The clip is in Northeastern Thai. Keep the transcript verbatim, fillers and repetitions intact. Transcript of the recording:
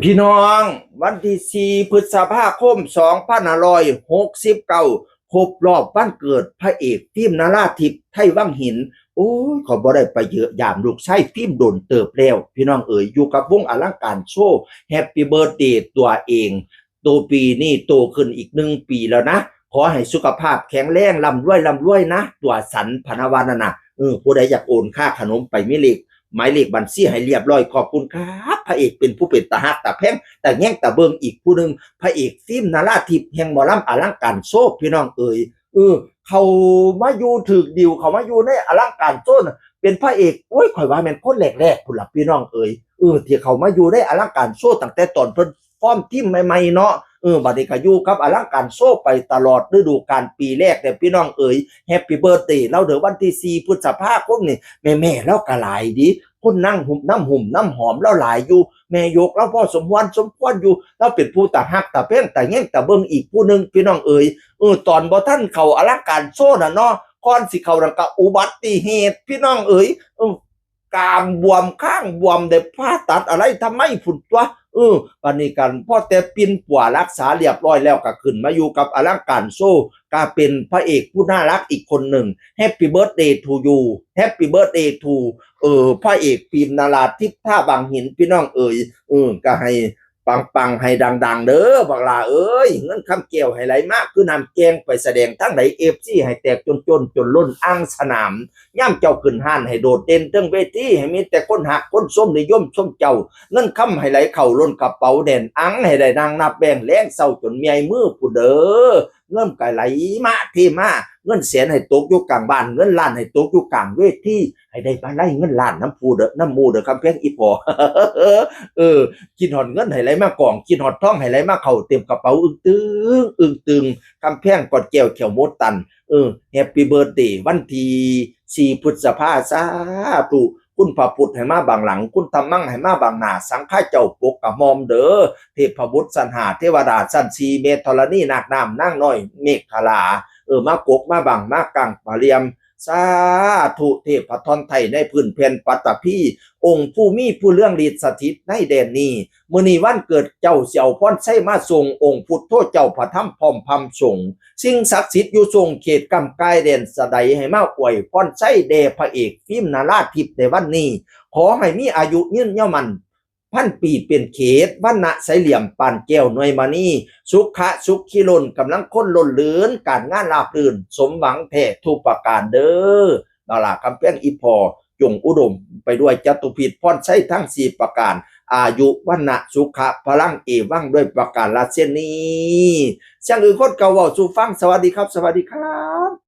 พี่น้อง วันที่สี่พฤษภาคมสองพันห้าร้อยหกสิบเก้า ครบรอบวันเกิดพระเอกฟิล์มนาราทิพย์ ไทยวังหิน โอ้ย ขอยบ่ได้ไปเยี่ยมลูกชายฟิล์มโดนเติบแล้ว พี่น้องเอ๋ย อยู่กับวงอลังการโชว์ Happy Birthday ตัวเอง โตปีนี้โตขึ้นอีกหนึ่งปีแล้วนะ ขอให้สุขภาพแข็งแรง ร่ำรวย ร่ำรวยนะ ตัวสันพะนะว่านั่นน่ะ เออ ผู้ใดอยากโอนค่าขนมไป มีเลข หมายเลขบัญชีให้เรียบร้อย ขอบคุณครับ พระเอกเป็นผู้เป็นตาฮักตาแพง ตาแยงตาเบิ่งอีกผู้หนึ่ง พระเอกฟิล์มนาราทิพย์ แห่งหมอลำอลังการโชว์ พี่น้องเอ๋ย เออ เขามาอยู่ถืกดีล เขามาอยู่ในอลังการโชว์น่ะ เป็นพระเอก โอ้ย ข่อยว่าแม่นคนแรกๆ พุ้นล่ะ พี่น้องเอ๋ย เออ ที่เขามาอยู่ในอลังการโชว์ตั้งแต่ตอนเพิ่นฟอร์มทีมใหม่ๆ เนาะ เออ บัดนี้ก็อยู่กับอลังการโชว์ไปตลอดฤดูกาลปีแรกเนี่ย พี่น้องเอ๋ย Happy Birthday ลาวเด้อ วันที่สี่พฤษภาคมนี่ แม่ๆ ลาวก็หลายดี คนนั่งหุบน้ำหุบน้ำหอมลาวหลายอยู่ แม่ยกลาวพอสมควรสมควรอยู่ ลาวเป็นผู้ตาฮักตาแพงตาแยงตาเบิ่งอีกผู้หนึ่ง พี่น้องเอ๋ย เออ ตอนบ่ทันเข้าอลังการโชว์น่ะเนาะ ก่อนสิเข้านั่นก็อุบัติเหตุ พี่น้องเอ๋ย เออ กรามบวม คางบวม ได้ผ่าตัดอะไรทำไมพุ้นตั๊ว เออ บัดนี้กันพอแต่ปิ่นปัวรักษาเรียบร้อยแล้ว ก็ขึ้นมาอยู่กับอลังการโชว์ ก็เป็นพระเอกผู้น่ารักอีกคนหนึ่ง Happy Birthday to you Happy Birthday to เออ พระเอกฟิล์มนาราทิพย์ ท่าวังหิน พี่น้องเอ๋ย เออ ก็ให้ปังๆ ให้ดังๆ เด้อ บักหล่าเอ๋ย เงินคำแก้วให้ไหลมาคือน้ำแกง ไปแสดงทางใด เอฟซี ให้แตกจนจน จนล้นอ่างสนาม ยามเจ้าขึ้นฮ้านให้โดดเด่นเทิงเวที ให้มีแต่คนฮักคนชมนิยมชมเจ้า เงินคำให้ไหลเข้าล้นกระเป๋าแน่นอัง ให้ได้นั่งนับแบงค์แลงเช้าจนเมื่อยมือพุ้นเด้อ เงินก็ไหลมาเทมา เงินแสนให้ตกอยู่กลางบ้าน เงินล้านให้ตกอยู่กลางเวที ให้ได้มาไล่เงินล้านนำผู้เด้อ นำหมู่เด้อ คำแพงอีพ่อ เออ คิดฮอดเงินให้ไหลมากอง คิดฮอดทองให้ไหลมาเข้าเต็มกระเป๋า อึ้งตึง อึ้งตึง คำแพงกอดแก้วแขวหมดตัน เออ Happy Birthday วันที่สี่พฤษภา สาธุ คุณพระพุทธให้มาบังหลัง คุณธรรมังให้มาบังหน้า สังฆาเจ้าปกกระหม่อมเด้อ เทพบุตรชั้นห้า เทวดาชั้นสี่ แม่ธรณี นาคน้ำ นางน้อย เมขลา เออ มาปกมาบัง มากังมาเหลี่ยม สาธุ เทพธรไทยในพื้นแผ่นปัตตภี องค์ผู้มีผู้เรื่องฤทธิ์สถิตในแดนนี้ มื้อนี้วันเกิดเจ้า สิเอาพรชัยมาส่ง องค์พุทโธเจ้า พระธรรมพร้อมพรรมสงฆ์ สิ่งศักดิ์สิทธิ์อยู่ส่งเขตกำกายแดนสะใด ให้มาอวยพรชัยแด่พระเอกฟิล์มนาราทิพย์ในวันนี้ ขอให้มีอายุยืนยาวมั่น พันปีเป็นเขต วรรณะใสเหลี่ยมปานแก้วหน่วยมณี สุขะสุขีล้นกำลังคนล้นเหลือ การงานราบรื่น สมหวังแท้ทุกประการเด้อ นั่นล่ะ คำแพงอีพ่อ จงอุดมไปด้วยจตุพิธพรชัยทั้งสี่ประการ อายุ วรรณะ สุขะ พลัง เอวัง ด้วยประการละเช่นนี้ เสียงอื่นคนเก่าเว้าสู่ฟัง สวัสดีครับ สวัสดีครับ